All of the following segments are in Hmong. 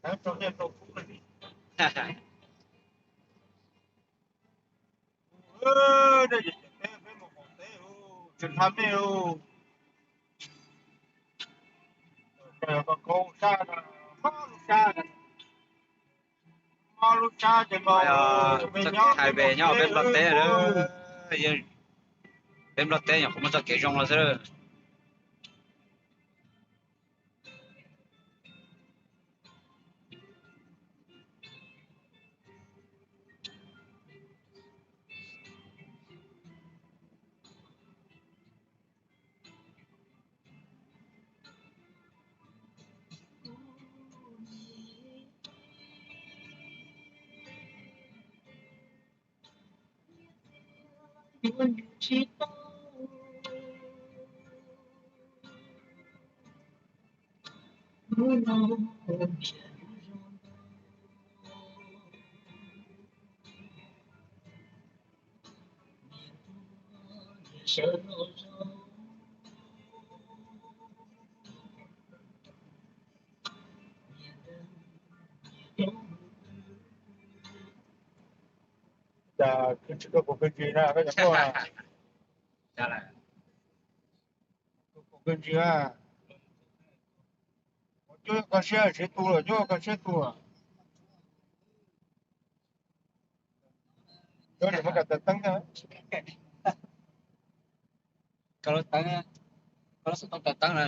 Dej ces peb mus qaum teb, tsis nqa mej, kaus sab, mob lub sab, mob lub sab ces mas txoj kev highway nyob peb Nplog teb lawm. Peb Nplog teb nyuam qhuav muaj txoj kev zoo no xwb. Cas tsis tau kuv pheej ntsis na, koj cov tuaj. Kuv pheej ntsis na. Cuab koj siab tsis tu lawm, cuab koj siab tu lawm. Cuab tsis muaj koj taws teeb na. Koj lub teeb, koj lub xov tooj taws teeb na.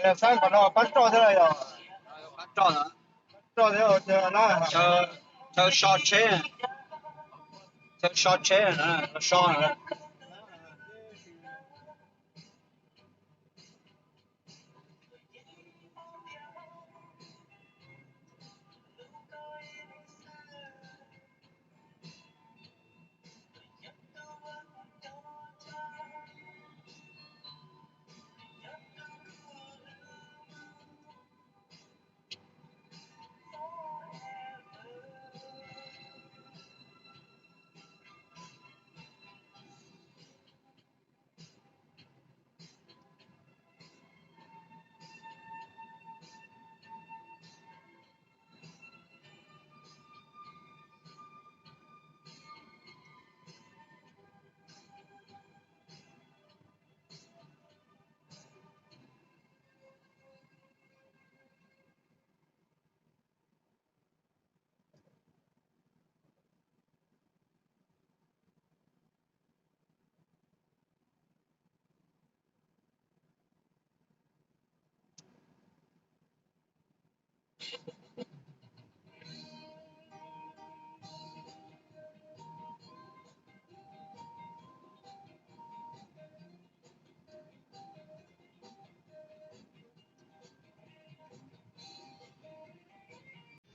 Lawv xab qhov no pab roj thiab los yog? Pab roj thiab, chaw so tsheb, chaw so tsheb, so.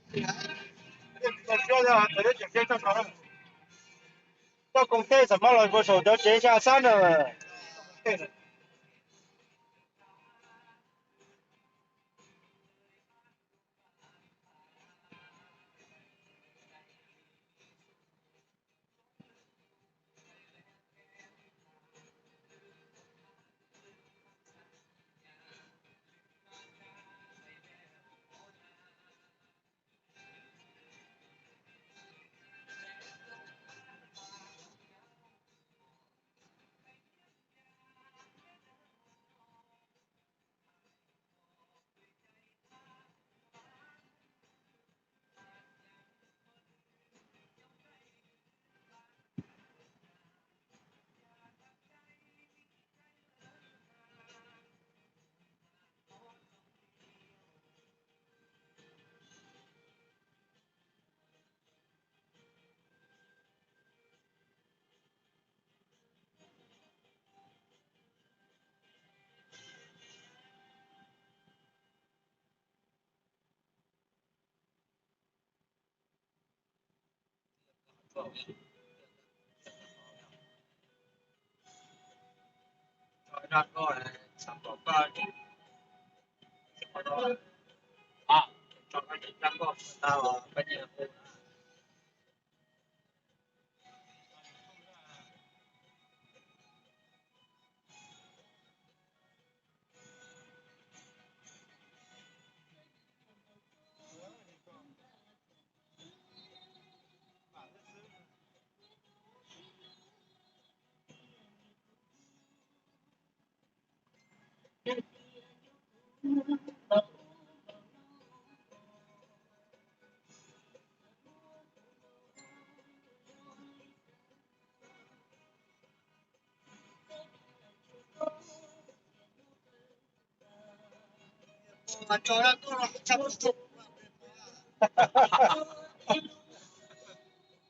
Toj koob teb xam mab los puag saum cov tsev xya xab na.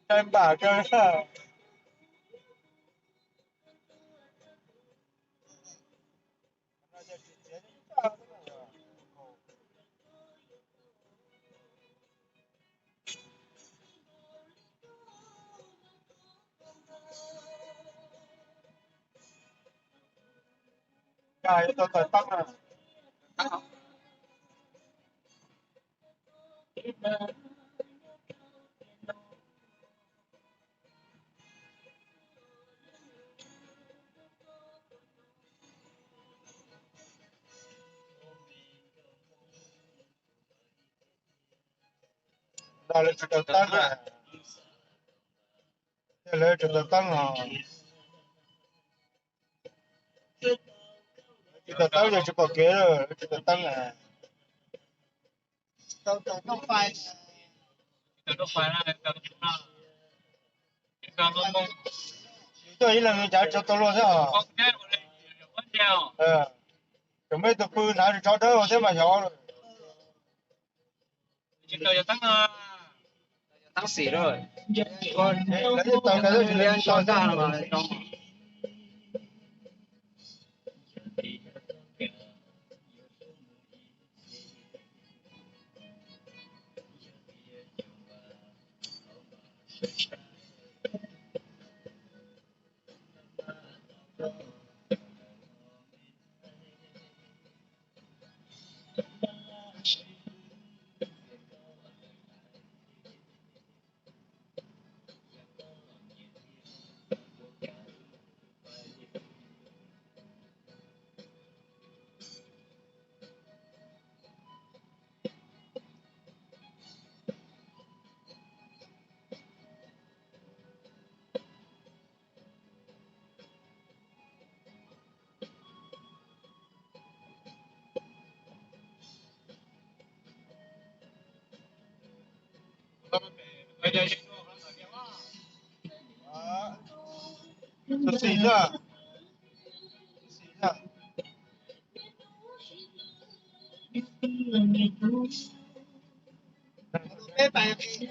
Cai npam kawg. Cai tau tawm toj na. Lawv tsis tau teeb na. Lawv tsis tau teeb os. Tsis tau teeb, lawv tsis pom kev, lawv tsis tau teeb na. Tuaj ib leeg cav tsis tau luag thiab os. Tseem muaj ib tug pw nrad tso dawb thiab mas xyov. Tab sis lawm, lawv twb tau, lawv twb tsis tau zaj no. Xis na. Xis na.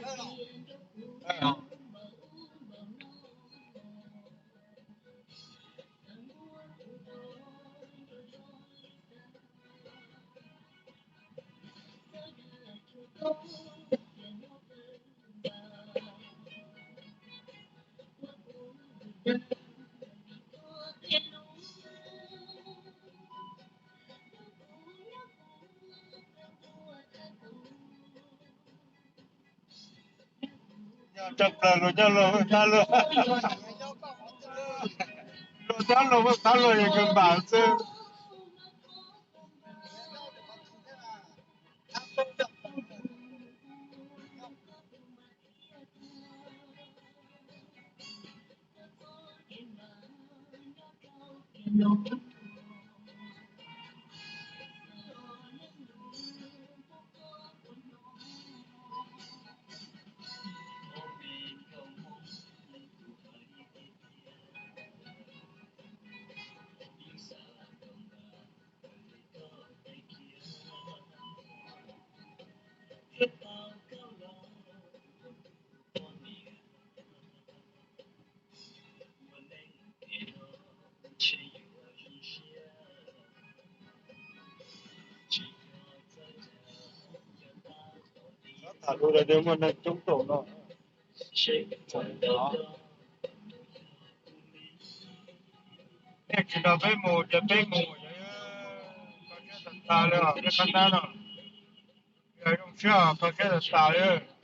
Tshaj plaws luag nyob luag tab luag, luag nyob luag tab luag yog kawg npam xwb. Tham lus los nws muaj neeg coob npaum no. Nej tsis nrog peb mus ces peb mus, kho siab tas tas li os, peb qab nab no. Yog zoo siab kho siab tas tas li.